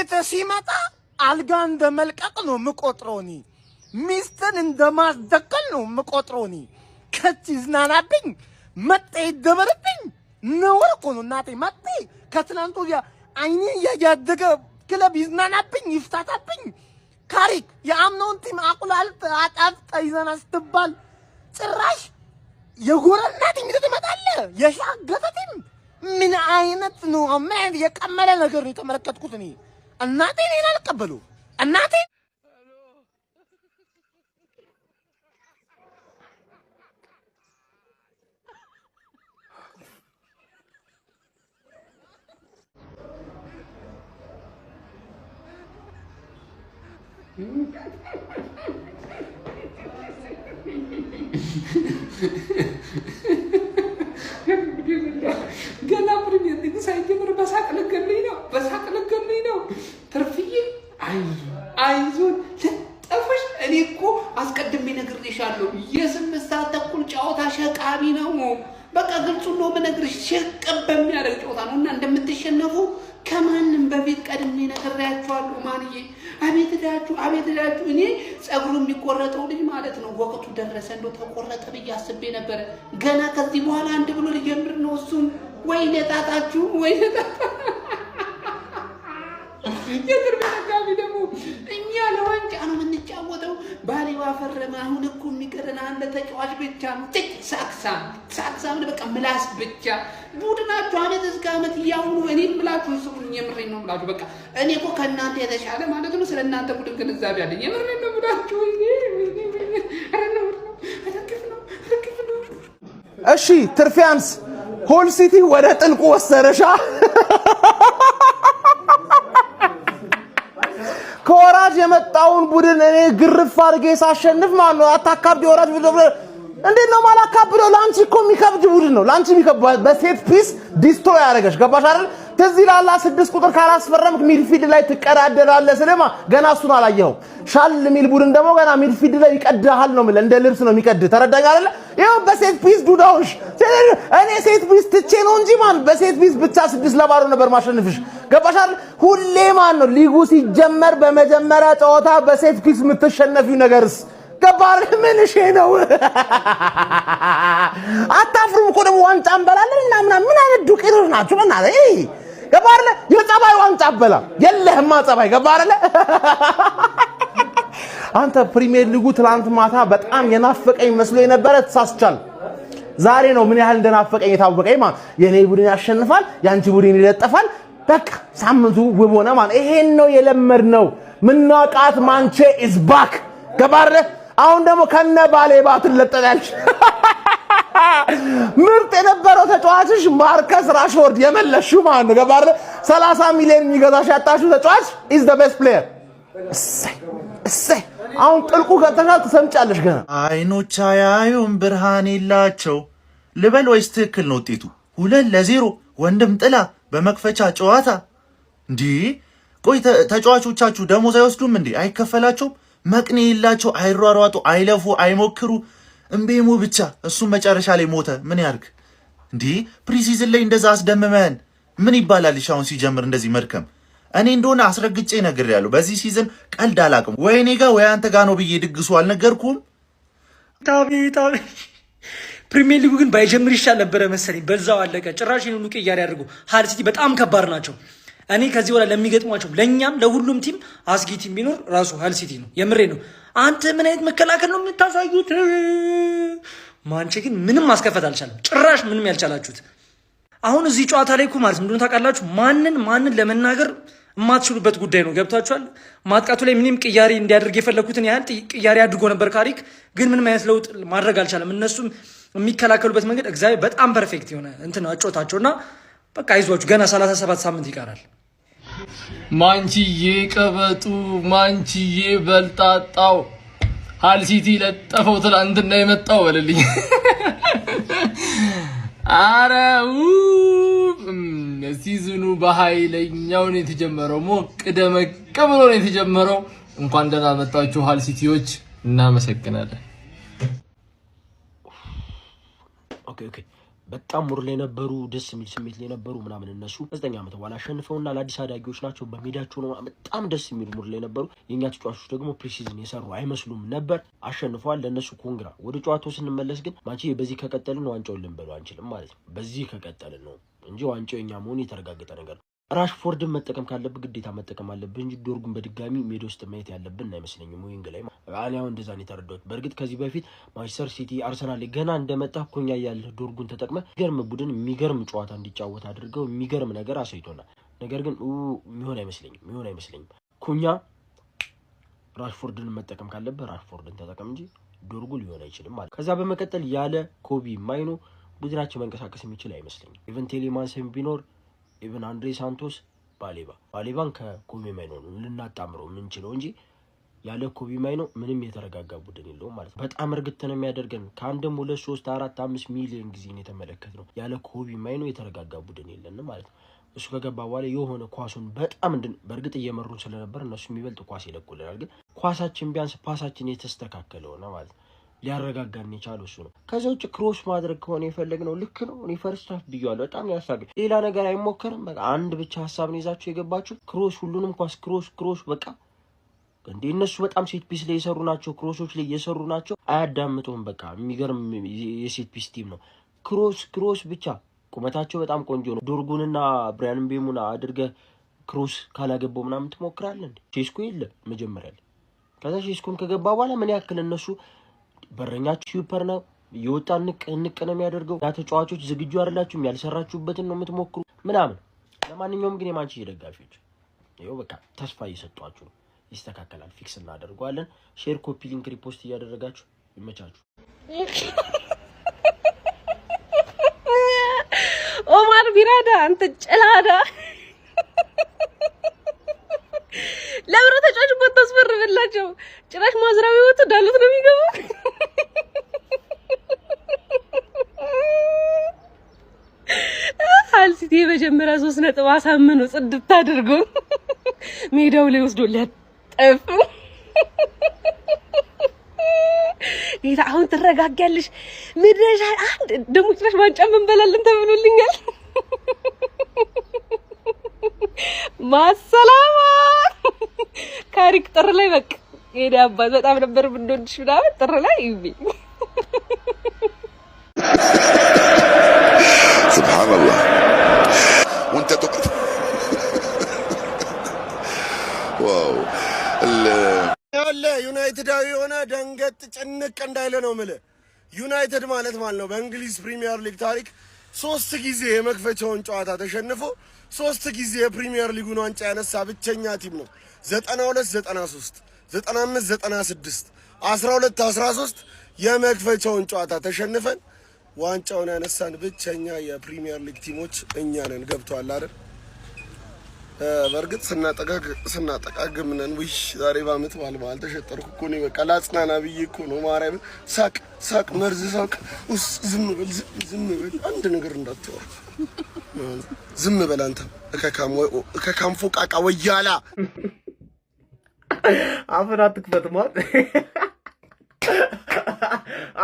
ቤት ሲመጣ አልጋ እንደ መልቀቅ ነው የምቆጥረው እኔ። ሚስትን እንደ ማስደቀል ነው የምቆጥረው እኔ። ከች ይዝናናብኝ፣ መጤ ይደበርብኝ፣ ነውር እኮ ነው እናቴ። መጤ ከትናንት ወዲያ አይኔ እያያደገ ክለብ ይዝናናብኝ፣ ይፍታታብኝ። ካሪክ የአምናውን team አቁላልጥ አጣፍጠ ይዘና ስትባል ጭራሽ የጎረና team ይዘህ ትመጣለህ። የሻገተ team ምን አይነት ነው? ምን አይነት የቀመለ ነገር ነው የተመለከትኩት እኔ። እናቴ እኔን አልቀበለው እናቴ። ገና ፕሪሚየር ሊግ ሳይጀምር በሳቅ ልገለኝ ነው፣ በሳቅ ልገለኝ ነው። ትርፍዬ አይዞን አይዞን ልጠፍሽ። እኔ እኮ አስቀድሜ ነግሬሻለሁ። የ8 ሰዓት ተኩል ጨዋታ ሸቃቢ ነው። በቃ ግልጹ ነው የምነግርሽ፣ ሽቅብ በሚያደርግ ጨዋታ ነው እና እንደምትሸነፉ ከማንም በፊት ቀድሜ ነግሬያችኋለሁ። ማንዬ አቤት እዳችሁ፣ አቤት እዳችሁ። እኔ ጸጉሩ የሚቆረጠው ልጅ ማለት ነው ወቅቱ ደረሰ እንደው ተቆረጠ ብዬ አስቤ ነበረ። ገና ከዚህ በኋላ አንድ ብሎ ሊጀምር ነው እሱም። ወይኔ ጣጣችሁ፣ ወይኔ ጣጣ። የትርፍ ደጋፊ ደግሞ እኛ ለዋንጫ ነው የምንጫወተው። ባሌዋ ፈረመ። አሁን እኮ የሚቀረን አንድ ተጫዋች ብቻ ነው። ጥጭ ሳክሳም ሳክሳም፣ በቃ ምላስ ብቻ። ቡድናችሁ አመት እስከ አመት እያሁኑ እኔ ምላችሁ ስሙኝ፣ የምሬን ነው ምላችሁ። በቃ እኔ እኮ ከእናንተ የተሻለ ማለት ነው ስለ እናንተ ቡድን ግንዛቤ አለኝ። የምሬን ነው ምላችሁ። ወይኔ ወይኔ ወይኔ! ኧረ ነውር ነው፣ ኧረ ግፍ ነው፣ ኧረ ግፍ ነው። እሺ ትርፊያንስ፣ ሆል ሲቲ ወደ ጥልቁ ወሰደሻ። ከወራጅ የመጣውን ቡድን እኔ ግርፍ አድርጌ ሳሸንፍ ማለት ነው። አታካብድ፣ የወራጅ ቡድን እንዴት ነው ማላካብደው? ለአንቺ እኮ የሚከብድ ቡድን ነው። ለአንቺ የሚከብድ በ set piece destroy ያደረገሽ፣ ገባሽ አይደል? ትዝ ይላል፣ 6 ቁጥር ካላስፈረምክ midfield ላይ ትቀዳደዳለህ። ስለማ ገና እሱን አላየኸው። ሻል የሚል ቡድን ደግሞ ገና midfield ላይ ይቀድሃል ነው የምልህ። እንደ ልብስ ነው የሚቀድህ። ተረዳኝ አይደለ? ይኸው በ set piece ዱዳዎች። እኔ set piece ትቼ ነው እንጂ ማን በ set piece ብቻ 6-0 ነበር ማሸንፍሽ። ገባሽ አይደል? ሁሌ ማን ነው ሊጉ ሲጀመር በመጀመሪያ ጨዋታ በ set piece የምትሸነፊው ነገርስ ገባር ምን እሺ ነው? አታፍሩም እኮ ደግሞ ዋንጫ እንበላለን እና ምናምን። ምን አይነት ዱቄቶች ናቸው? በእናትህ ገባህ አይደለ? የጸባይ ዋንጫ አበላ የለህማ ጸባይ፣ ገባህ አይደለ? አንተ ፕሪሚየር ሊጉ ትላንት ማታ በጣም የናፈቀኝ መስሎ የነበረ ተሳስቻል። ዛሬ ነው ምን ያህል እንደናፈቀኝ የታወቀኝ። ማለት የኔ ቡድን ያሸንፋል፣ የአንቺ ቡድን ይለጠፋል። በቃ ሳምንቱ ውብ ሆነ ማለት ይሄን ነው የለመድነው። ምናቃት ማንቼ is back፣ ገባህ አይደለ? አሁን ደግሞ ከነ ባሌባ ትለጠፊያለሽ። ምርጥ የነበረው ተጫዋችሽ ማርከስ ራሽፎርድ የመለስሽው ማለት ነው። ገባህ አይደለ? 30 ሚሊዮን የሚገዛሽ ያጣሽው ተጫዋች is the best player። እሰይ እሰይ! አሁን ጥልቁ ገብተሻል፣ ትሰምጫለሽ ገና። አይኖች አያዩም ብርሃን የላቸው ልበል ወይስ ትክክል ነው ውጤቱ? 2-0 ወንድም ጥላ በመክፈቻ ጨዋታ። እንዲህ ቆይ፣ ተጫዋቾቻችሁ ደሞዝ አይወስዱም እንዴ? አይከፈላቸውም? መቅኔ የላቸው፣ አይሯሯጡ፣ አይለፉ፣ አይሞክሩ፣ እምቤሙ ብቻ። እሱም መጨረሻ ላይ ሞተ። ምን ያርግ እንዲህ? Preseason ላይ እንደዛ አስደምመን ምን ይባላል? እሺ አሁን ሲጀምር እንደዚህ መድከም። እኔ እንደሆነ አስረግጬ ነግሬያለሁ። በዚህ season ቀልድ አላውቅም። ወይ እኔ ጋ ወይ አንተ ጋ ነው ብዬ ድግሱ አልነገርኩም። አቤት አቤት! ፕሪሚየር ሊጉ ግን ባይጀምር ይሻል ነበረ መሰለኝ። በዛው አለቀ። ጭራሽ ይህን ሁሉ ቅያሬ አድርጎ ሀል ሲቲ በጣም ከባድ ናቸው። እኔ ከዚህ በኋላ ለሚገጥሟቸው ለእኛም ለሁሉም team አስጊ team ቢኖር ራሱ ሀል ሲቲ ነው። የምሬ ነው። አንተ ምን አይነት መከላከል ነው የምታሳዩት? ማንቼ ግን ምንም ማስከፈት አልቻለም። ጭራሽ ምንም ያልቻላችሁት አሁን እዚህ ጨዋታ ላይ እኮ ማለት ምንድነው ታውቃላችሁ? ማንን ማንን ለመናገር የማትችሉበት ጉዳይ ነው። ገብቷችኋል? ማጥቃቱ ላይ ምንም ቅያሬ እንዲያደርግ የፈለግኩትን ያህል ቅያሬ አድርጎ ነበር ካሪክ፣ ግን ምንም አይነት ለውጥ ማድረግ አልቻለም። እነሱም የሚከላከሉበት መንገድ እግዚአብሔር በጣም perfect የሆነ እንትን አጮታቸው እና በቃ አይዟችሁ፣ ገና 37 ሳምንት ይቀራል። ማንቺዬ ቀበጡ፣ ማንቺዬ በልጣጣው፣ ሃል ሲቲ ለጠፈው ትላንትና የመጣው በልልኝ። አረ season ኑ በኃይለኛው ነው የተጀመረው። ሞቅ ደመቅ ብሎ ነው የተጀመረው። እንኳን ደህና መጣችሁ ሃል ሲቲዎች፣ እናመሰግናለን። Okay. በጣም mood ላይ ነበሩ፣ ደስ የሚል ስሜት ላይ ነበሩ ምናምን። እነሱ 9 ዓመት በኋላ አሸንፈውና ለአዲስ አዳጊዎች ናቸው፣ በሜዳቸው ነው። በጣም ደስ የሚል mood ላይ ነበሩ። የእኛ ተጫዋቾች ደግሞ preseason የሰሩ አይመስሉም ነበር። አሸንፈዋል። ለእነሱ congra። ወደ ጨዋታው ስንመለስ ግን ማንቼ በዚህ ከቀጠልን ዋንጫውን ልንበለው አንችልም ማለት ነው። በዚህ ከቀጠልን ነው እንጂ ዋንጫው የኛ መሆኑ የተረጋገጠ ነገር ነው። ራሽፎርድን መጠቀም ካለብህ ግዴታ መጠቀም አለብህ እንጂ ዶርጉን በድጋሚ ሜዳ ውስጥ ማየት ያለብን አይመስለኝም። Wing ላይ እኔ አሁን እንደዛ ነው የተረዳሁት። በእርግጥ ከዚህ በፊት ማንቸስተር ሲቲ፣ አርሰናል ላይ ገና እንደመጣ ኩኛ እያለህ ዶርጉን ተጠቅመ የሚገርም ቡድን የሚገርም ጨዋታ እንዲጫወት አድርገው የሚገርም ነገር አሳይቶናል። ነገር ግን የሚሆን አይመስለኝም፣ የሚሆን አይመስለኝም። ኩኛ ራሽፎርድን መጠቀም ካለብህ ራሽፎርድን ተጠቀም እንጂ ዶርጉ ሊሆን አይችልም ማለት። ከዛ በመቀጠል ያለ ኮቢ ማይኖ ቡድናችን መንቀሳቀስ የሚችል አይመስለኝም። Even ቴሌማንስን ቢኖር፣ even አንድሬ ሳንቶስ፣ ባሌባ፣ ባሌባን ከኮቢ ማይኖ ነው ልናጣምረው የምንችለው እንጂ ያለ ኮቢ ማይኖ ምንም የተረጋጋ ቡድን የለውም ማለት ነው። በጣም እርግት ነው የሚያደርገን። ከአንድም ሁለት ሶስት አራት አምስት ሚሊዮን ጊዜ ነው የተመለከትነው። ያለ ኮቢ ማይኖ የተረጋጋ ቡድን የለንም ማለት ነው። እሱ ከገባ በኋላ የሆነ ኳሱን በጣም በእርግጥ እየመሩን ስለነበር እነሱ የሚበልጥ ኳስ ይለቁልናል። ግን ኳሳችን ቢያንስ pass ኣችን የተስተካከለ ሆነ ማለት ነው። ሊያረጋጋን የቻለው እሱ ነው። ከዚ ውጭ cross ማድረግ ከሆነ የፈለግነው ልክ ነው። እኔ first half ብያለሁ። በጣም ያሳገኝ ሌላ ነገር አይሞከርም። በቃ አንድ ብቻ ሀሳብ ነው ይዛችሁ የገባችሁ፣ cross፣ ሁሉንም ኳስ cross cross። በቃ እንዴ እነሱ በጣም set piece ላይ የሰሩ ናቸው፣ cross ኦች ላይ እየሰሩ ናቸው። አያዳምጡም። በቃ የሚገርም የ set piece team ነው። Cross cross ብቻ። ቁመታቸው በጣም ቆንጆ ነው። ዶርጉንና ብሪያን ምቤሙን አድርገህ cross ካላገባው ምናምን ትሞክራለህ እንዴ? ሼስኮ የለ መጀመሪያ ላይ። ከዛ ሼስኮን ከገባ በኋላ ምን ያክል እነሱ በረኛቸው super ነው፣ እየወጣ ንቅ ንቅ ነው የሚያደርገው። ያ ተጫዋቾች ዝግጁ አይደላችሁም፣ ያልሰራችሁበትን ነው የምትሞክሩ ምናምን። ለማንኛውም ግን የማንቸስተር ደጋፊዎች ይኸው በቃ ተስፋ እየሰጧችሁ ነው። ይስተካከላል፣ fix እናደርገዋለን። Share፣ copy link፣ repost እያደረጋችሁ ይመቻችሁ። ኦማር ቢራዳ፣ አንተ ጭላዳ፣ ለብሮ ተጫዋች ታስፈርምላቸው። ጭራሽ ማዝራዊ ወጥቶ ዳሎት ነው የሚገባው። ሃል ሲቲ የመጀመሪያ 3 ነጥብ አሳምኖ ጽድት አድርጎ ሜዳው ላይ ወስዶ ሊያጠፍ። ጌታ አሁን ትረጋጊያለሽ። ምድረሻ አንድ ደግሞ ጭራሽ ዋንጫ እንበላለን ተብሎልኛል። ማሰላማ ካሪክ ጥር ላይ በቃ የኔ አባት በጣም ነበር የምንወድሽ ምናምን ጥር ላይ ይቤ سبحان الله وانت تقعد wow. ይኸውልህ ዩናይትዳዊ የሆነ ደንገጥ ጭንቅ እንዳይለ ነው የምልህ። ዩናይትድ ማለት ማለት ነው በእንግሊዝ ፕሪሚየር ሊግ ታሪክ ሶስት ጊዜ የመክፈቻውን ጨዋታ ተሸንፎ ሶስት ጊዜ የፕሪሚየር ሊጉን ዋንጫ ያነሳ ብቸኛ team ነው። 92 93፣ 95 96፣ 12 13 የመክፈቻውን ጨዋታ ተሸንፈን ዋንጫውን ያነሳን ብቸኛ የፕሪሚየር ሊግ team ኦች እኛ ነን። ገብቶሃል አይደል? በእርግጥ ስናጠቃ ግምነን። ውይ ዛሬ በአመት በዓል በዓል ተሸጠርኩ እኮ እኔ። በቃ ላጽናና ብዬ እኮ ነው። ማርያምን ሳቅ ሳቅ መርዝ ሳቅ። ውስ ዝም በል፣ ዝም በል፣ አንድ ነገር እንዳትወራ፣ ዝም በል አንተ እከካም እከካም ፎቃቃ ወያላ። አፍን አትክፈት ማለት።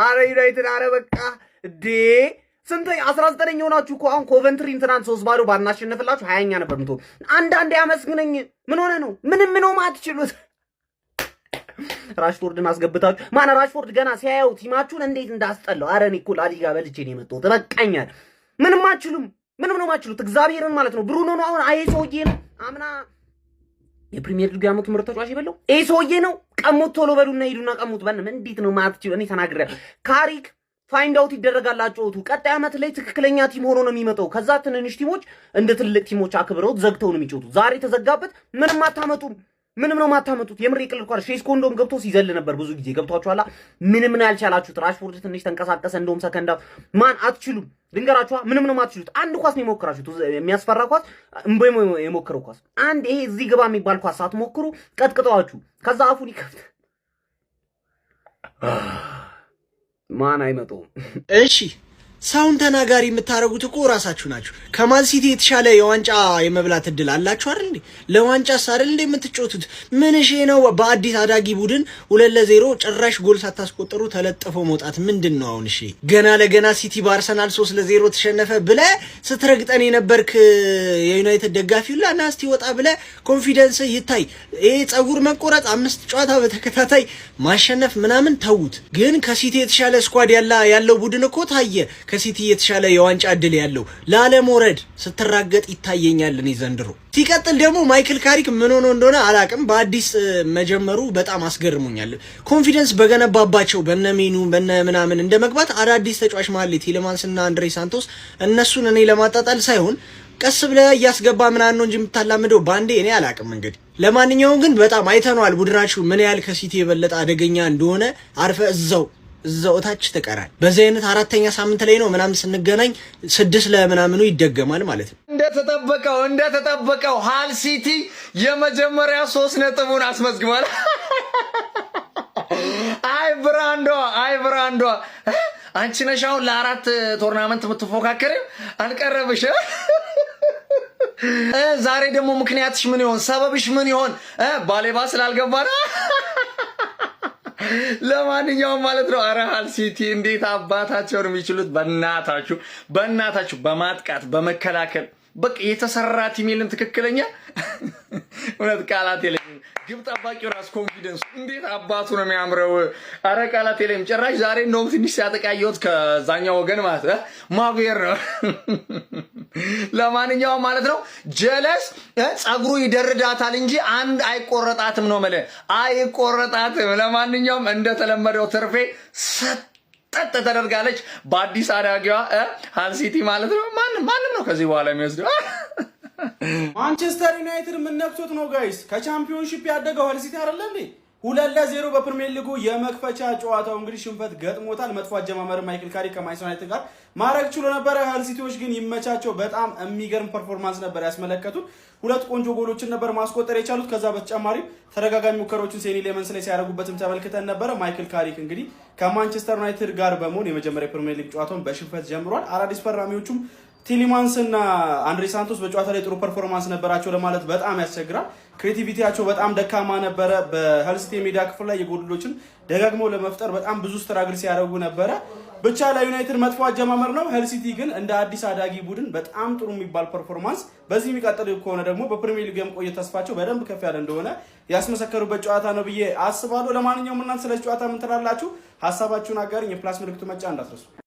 አረ ዩናይትድ፣ አረ በቃ እንዴ፣ ስንት 19ኛ ሆናችሁ እኮ። አሁን ኮቨንትሪን ትናንት 3-0 ባናሸንፍላችሁ 20ኛ ነበር ምትሆኑ። አንዳንዴ አመስግነኝ። ምን ሆነ ነው? ምንም ነው ማትችሉት። ራሽፎርድን አስገብታችሁ ማን ራሽፎርድ ገና ሲያየው team ኣችሁን እንዴት እንዳስጠላው። አረ እኔ እኮ ላሊጋ በልቼ ነው የመጣሁት፣ በቃኛል። ምንም አትችሉም። ምንም ነው ማትችሉት። እግዚአብሔርን ማለት ነው። ብሩኖ ነው አሁን። አይ ሰውዬ ነው አምና የፕሪሚየር ሊግ ያመቱ ምርጥ ተጫዋች የበለው ይሄ ሰውዬ ነው። ቀሙት፣ ቶሎ በሉና ሂዱና ቀሙት። በንም እንዴት ነው ማትችሉ? እኔ ተናግሬያለሁ። ካሪክ find out ይደረጋል አጨዋወቱ። ቀጣይ ዓመት ላይ ትክክለኛ team ሆኖ ነው የሚመጣው። ከዛ ትንንሽ team ኦች እንደ ትልቅ team ኦች አክብረውት ዘግተው ነው የሚጫወቱት። ዛሬ ተዘጋበት። ምንም አታመጡም። ምንም ነው የማታመጡት። የምር የቅልል ኳስ ሼስኮ እንደውም ገብቶ ሲዘል ነበር ብዙ ጊዜ፣ ገብቷችኋላ። ምንም ነው ያልቻላችሁት። ራሽፎርድ ትንሽ ተንቀሳቀሰ። እንደውም second half ማን አትችሉም። ልንገራችኋ፣ ምንም ነው የማትችሉት። አንድ ኳስ ነው የሞከራችሁት፣ የሚያስፈራ ኳስ እምቦይ የሞከረው ኳስ አንድ ይሄ እዚህ ግባ የሚባል ኳስ ሳትሞክሩ ቀጥቅጠዋችሁ ከዛ አፉን ይከፍት ማን አይመጣውም። እሺ። ሰውን ተናጋሪ የምታደርጉት እኮ ራሳችሁ ናችሁ። ከማን ሲቲ የተሻለ የዋንጫ የመብላት እድል አላችሁ አይደል እንዴ? ለዋንጫስ አይደል እንዴ የምትጫወቱት? ምን እሺ ነው በአዲስ አዳጊ ቡድን 2-0 ጭራሽ ጎል ሳታስቆጠሩ ተለጥፎ መውጣት ምንድን ነው አሁን? እሺ ገና ለገና ሲቲ በአርሰናል 3-0 ተሸነፈ ብለህ ስትረግጠን የነበርክ የዩናይትድ ደጋፊ ሁላ ና እስቲ ወጣ ብለህ confidence ይታይ። ይሄ ጸጉር መቆረጥ፣ አምስት ጨዋታ በተከታታይ ማሸነፍ ምናምን ተዉት። ግን ከሲቲ የተሻለ squad ያለው ቡድን እኮ ታየ። ከሲቲ የተሻለ የዋንጫ እድል ያለው ላለመውረድ ስትራገጥ ይታየኛል እኔ ዘንድሮ። ሲቀጥል ደግሞ ማይክል ካሪክ ምን ሆኖ እንደሆነ አላቅም፣ በአዲስ መጀመሩ በጣም አስገርሞኛል። Confidence በገነባባቸው በነ ሜኑ በነ ምናምን እንደ መግባት አዳዲስ ተጫዋች መሀል ቲሌማንስ እና አንድሬ ሳንቶስ እነሱን እኔ ለማጣጣል ሳይሆን ቀስ ብለህ እያስገባ ምናምን ነው እንጂ የምታላምደው ባንዴ እኔ አላቅም። እንግዲህ ለማንኛውም ግን በጣም አይተነዋል ቡድናችሁ ምን ያህል ከሲቲ የበለጠ አደገኛ እንደሆነ። አርፈ እዛው እዛው እታች ትቀራል። በዚህ አይነት አራተኛ ሳምንት ላይ ነው ምናምን ስንገናኝ ስድስት ለምናምኑ ይደገማል ማለት ነው። እንደተጠበቀው ሃል ሲቲ የመጀመሪያ 3 ነጥቡን አስመዝግቧል። አይ ብራንዷ፣ አይ ብራንዷ፣ አንቺ ነሽ አሁን ለአራት tournament የምትፎካከሪው፣ አልቀረብሽ። ዛሬ ደግሞ ምክንያትሽ ምን ይሆን? ሰበብሽ ምን ይሆን? ባሌባ ስላልገባ ነው። ለማንኛውም ማለት ነው ኧረ ሃል ሲቲ እንዴት አባታቸውን የሚችሉት! በእናታችሁ በእናታችሁ፣ በማጥቃት በመከላከል በቃ የተሰራ team የለም። ትክክለኛ እውነት ቃላት የለኝም። ግብ ጠባቂው ራሱ confidence እንዴት አባቱ ነው የሚያምረው! አረ ቃላት የለኝም። ጭራሽ ዛሬ እንደውም ትንሽ ሲያጠቃየሁት ከዛኛው ወገን ማለት ማጉየር ነው። ለማንኛውም ማለት ነው ጀለስ ጸጉሩ ይደርዳታል እንጂ አንድ አይቆረጣትም ነው የምልህ፣ አይቆረጣትም። ለማንኛውም እንደተለመደው ትርፌ ሰጠጥ ተደርጋለች በአዲስ አዳጊዋ ሃል ሲቲ ማለት ነው። ማንም ማንም ነው ከዚህ በኋላ የሚወስደው። ማንቸስተር ዩናይትድ ምን ነክቶት ነው guys? ከቻምፒዮንሺፕ ያደገው ሃል ሲቲ አይደለ እንዴ? 2-0 በፕሪሚየር ሊጉ የመክፈቻ ጨዋታው እንግዲህ ሽንፈት ገጥሞታል። መጥፎ አጀማመር ማይክል ካሪክ ከማንቸስተር ዩናይትድ ጋር ማድረግ ችሎ ነበረ። ሃል ሲቲዎች ግን ይመቻቸው፣ በጣም የሚገርም performance ነበር ያስመለከቱት። ሁለት ቆንጆ ጎሎችን ነበር ማስቆጠር የቻሉት። ከዛ በተጨማሪም ተደጋጋሚ ሙከራዎችን ሴኒ ሌመንስ ላይ ሲያደርጉበትም ተመልክተን ነበረ። ማይክል ካሪክ እንግዲህ ከማንቸስተር ዩናይትድ ጋር በመሆን የመጀመሪያ ፕሪሚየር ሊግ ጨዋታውን በሽንፈት ጀምሯል። አዳዲስ ፈራሚዎቹም ቲሊማንስ እና አንድሬ ሳንቶስ በጨዋታ ላይ ጥሩ performance ነበራቸው ለማለት በጣም ያስቸግራል። Creativity ያቸው በጣም ደካማ ነበረ። በሀል ሲቲ የሜዳ ክፍል ላይ የጎል ዕድሎችን ደጋግመው ለመፍጠር በጣም ብዙ struggle ሲያደርጉ ነበረ። ብቻ ለዩናይትድ መጥፎ አጀማመር ነው። ሀል ሲቲ ግን እንደ አዲስ አዳጊ ቡድን በጣም ጥሩ የሚባል performance፣ በዚህ የሚቀጥል ከሆነ ደግሞ በፕሪሚየር ሊግ የመቆየት ተስፋቸው በደንብ ከፍ ያለ እንደሆነ ያስመሰከሩበት ጨዋታ ነው ብዬ አስባለሁ። ለማንኛውም እናንተ ስለ ጨዋታ ምን ትላላችሁ? ሀሳባችሁን አጋሩኝ። የ plus ምልክቱ መጫን እንዳትረሱ።